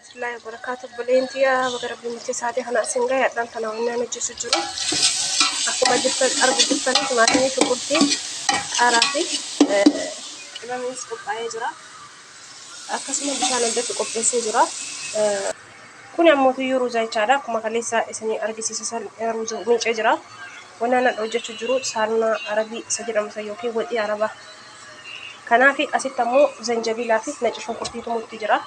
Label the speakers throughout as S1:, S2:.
S1: Warahmatullahi wabarakaatu. Obboleen tiyya, baga Rabbiin murtee sa'aatii kana isin gahe. Hadhaan tana wannaan hojjechu jiru. Akkuma jirtan argu jirtanii, timaatimii, shunkurtii, qaaraa fi qimamiinis qophaa'ee jira. Akkasuma bishaan addatti qopheessee jira. Kun ammoo tuyyuu ruuza jechaadha. Akkuma kaleessa isinii argisiisa san ruuza miicee jira. Wannaan hadha hojjechu jiru saalunaa arabii isa jedhamu san yookiin waxii arabaa. Kanaaf asitti ammoo zanjabiilaa fi naci shunkurtii tumutti jira.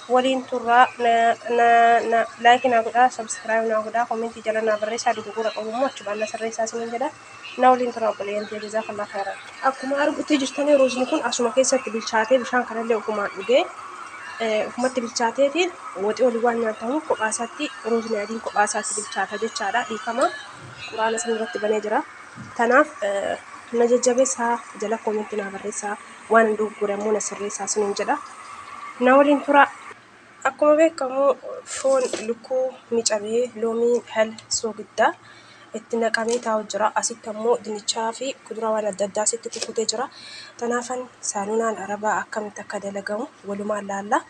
S1: Waliin turraa. Na na like naa godhaa, subscribe naa godhaa, comment jala naa barreessaa, dogoggora qabu immoo achumaan na sirreessaa isiniin jedha. Na waliin turaa, obboleeyyan tiyya, jazaakallah khayran. Akkuma argutti jirtanii, ruuzni kun asuma keessatti bilchaatee, bishaan kanallee ofumaan dhugee ofumatti bilchaateeti waxii olii waan nyaatamuuf kophaa isaatti ruuzni adiin kophaa isaatti bilchaata jechaadha. Dhiifama, quraana isin irratti banee jira. Tanaaf na jajjabeessaa, jala comment naa barreessaa, waan hin dogoggore ammoo na sirreessaa isiniin jedha. Na waliin turaa. Akkuma beekamu foon lukkuu micamee, loomiin hal soogiddaa itti naqamee taa'u jira. Asitti ammoo dinnichaa fi kuduraa waan adda addaa asitti kukkutee jira. Tanaafan saalunaan arabaa akkamitti akka dalagamu walumaan laalla.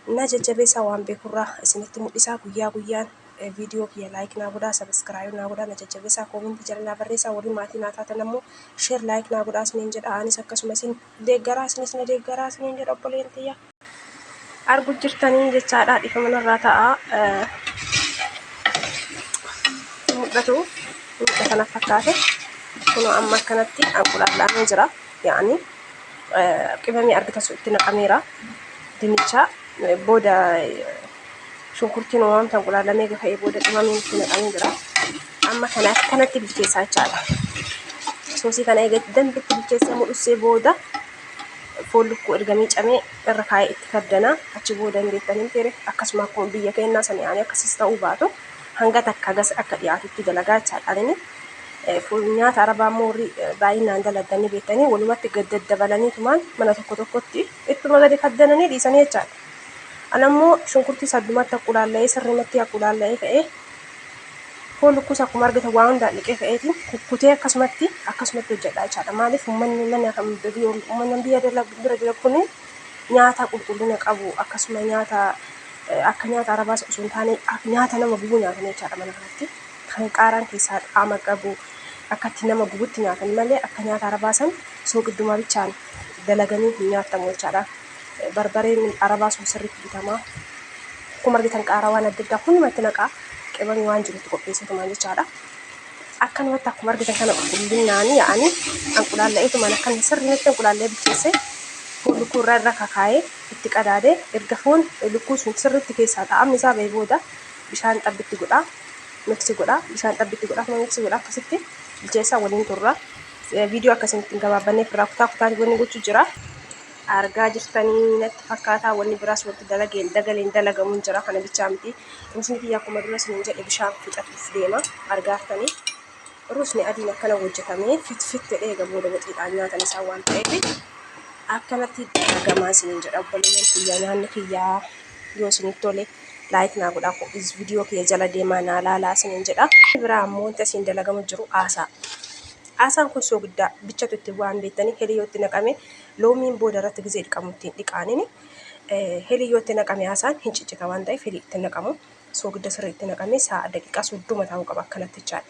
S1: Na jajjabeessaa, waan beekurraa isinitti mul'isaa. Guyyaa guyyaan viidiyoo kiyya like naa godhaa, subscribe naa godhaa, na jajjabeessaa, comment jala naa barreessaa. Warri maatii naa taatan ammoo share, like naa godhaa isiniin jedha. Anis akkasuma isin deeggaraa, isinis na deeggaraa isiniin jedha, obboleen tiyya. Argu jirtanii jechaadha, dhiifama narraa ta'a. Mul'atu mul'ata na fakkaate. Kunoo amma akkanatti anqulaallaamee jira. Yaani qimamii argitan sun itti naqameera. Dinnicha booda shunkurtiin uumamta anqulaallamee ka'ee booda qimamiin itti naqamee jira. Amma kana akkanatti bilcheessaa jechaadha. Soosii kana eega dambitti bilcheessee mudhussee booda, foon lukkuu erga miicamee irra kaa'ee itti kaddana. Achi booda hin beektanii tere, akkasuma akkuma biyya keenyaa sana yaani akkasis ta'uu baatu, hanga takka gas akka dhiyaatutti dalagaa jechaadha. Inni nyaata arabaa immoo warri baay'inaan dalaganii beektanii walumatti gad daddabalaniitumaan mana tokko tokkotti ittuma gadi kaddananii dhiisanii jechaadha. Ana immoo shunkurtii saddumatti aqulaalla'ee, sirrimatti aqulaalla'ee ka'ee, foon lukkuus akkuma argitan waa hundaan dhiqee ka'eetiin kukkutee akkasumatti akkasumatti hojjedha jechaadha. Maaliif, uummanni mana kan uummanni biyya bira dalagu kun nyaata qulqullina qabu, akkasuma nyaata akka nyaata arabaas osoo hin taane nyaata nama gubu nyaatanii jechaadha mana kanatti. Kan qaaraan keessaa qaama qabu akkatti nama gubutti nyaatan malee akka nyaata arabaa san sooqiddumaa bichaan dalaganii hin nyaatamu jechaadha. Barbareen arabaa sun sirriitti bitamaa. Akkuma argitan qaaraa waan adda addaa hundumatti naqaa, qimamii waan jirutti qopheesseetumaan jechaadha. Akkanumatti akkuma argitan kana qulqullinaan yaa'anii anqulaalla'eetumaan akkana sirriitti anqulaalla'ee bilcheessee, foon lukkuu irraa irra kakaa'ee itti qadaadee, erga foon lukkuu sun sirriitti keessaa xaa'amni isaa ba'e booda bishaan xabbitti godhaa, mix godhaa, bishaan xabbitti godhaa, akkuma mix godhaa akkasitti bilcheessaa waliin turra. Viidiyoo akkasitti hin gabaabbanneef irraa kutaa kutaan wanni gochuu jira. Argaa jirtanii natti fakkaataa, wanni biraas wanti dalageen dagaleen dalagamuun jira, kana bichaa miti. Ruusni kiyya akkuma dura isiniin jedhe bishaan fixatuuf deema, argaartanii. Ruusni adiin akkana hojjetamee fit fit jedhee eega booda waxiidhaan nyaatan isaa waan ta'eef akkanatti dalagamaa isiniin jedha, obboleeyyan kiyya. Nyaanni kiyyaa yoo isinitti tole like naa godhaa, viidiyoo kiyya jala deemaa naa laalaa isiniin jedha. Biraa ammoo wanti asiin dalagamu jiru aasaa. Aasaan kun soogiddaa bichatu itti waan beektanii helii yoo itti naqame, loomiin booda irratti gizee dhiqamu ittiin dhiqaanini helii yoo itti naqame aasaan hin ciccita waan ta'eef helii itti naqamu. Soogidda sirrii itti naqamee sa'a daqiiqaa 30 taa'uu qaba akkanatti jechaadha.